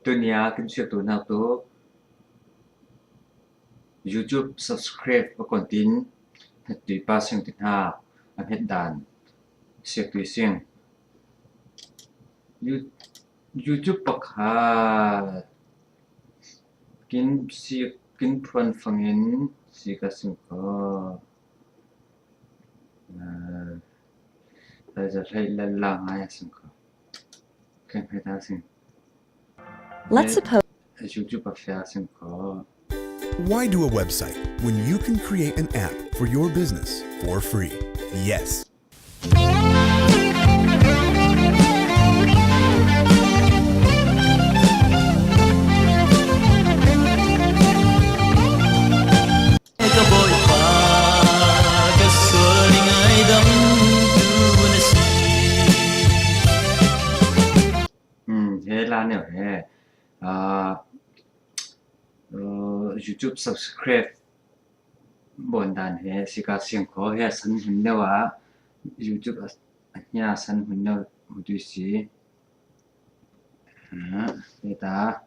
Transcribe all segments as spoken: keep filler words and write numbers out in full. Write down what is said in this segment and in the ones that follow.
Tunia kin siak tu nak tu YouTube subscribe a kon tin het tui pa sing tin ha a het dan siak tui sing. You- YouTube pakhat kin siak kin phuan fangin siak a sing ko. Lai za lai la la ngai a sing ko. Ken hai ta sing. Let's suppose YouTube a fia sing ko. Why do a website when you can create an app for your business for free? Yes. Ka Bawipa ka sual i ngaidam tu na si. Hmm, he la neu he. Ah, uh, YouTube subscribe bon dan he sika siang ko he san hun neu a YouTube a, a hia san hun neu mu tu si. Ha, he ta.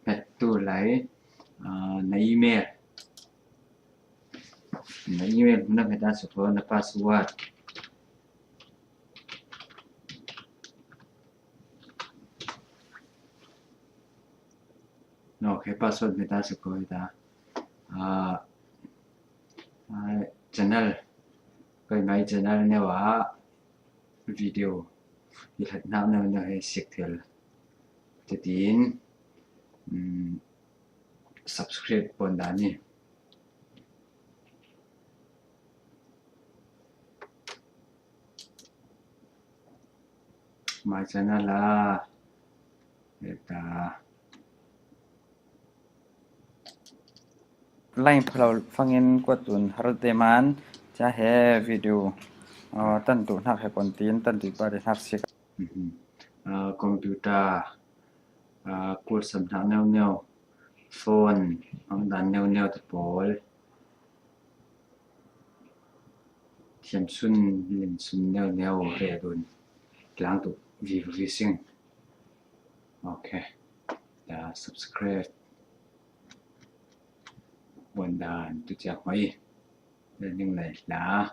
Het tu lai, ah, na email. Na email hun na het a su ko na password. No, ke password me ta se ko ta. Ah, ah, channel. Kai mai channel ne wa video. I hlat na na na he sik thel. Te tin, mm, subscribe pon da ni. My channel a. Eta. Line phalo fangin kuatun harute man cha he video. Uh, tan tu hnak he kon tin, tan tu pa de hnak sik. Mhm. Uh, computer, uh, kul sam hnak neu neu. Phone, ang dan neu neu te pawl. Thiam sun, lim sun neu neu he dun. Tlang tu vi vi sing. Okay. Da subscribe. Buan dan tu chiang hoi. Da ning lai la.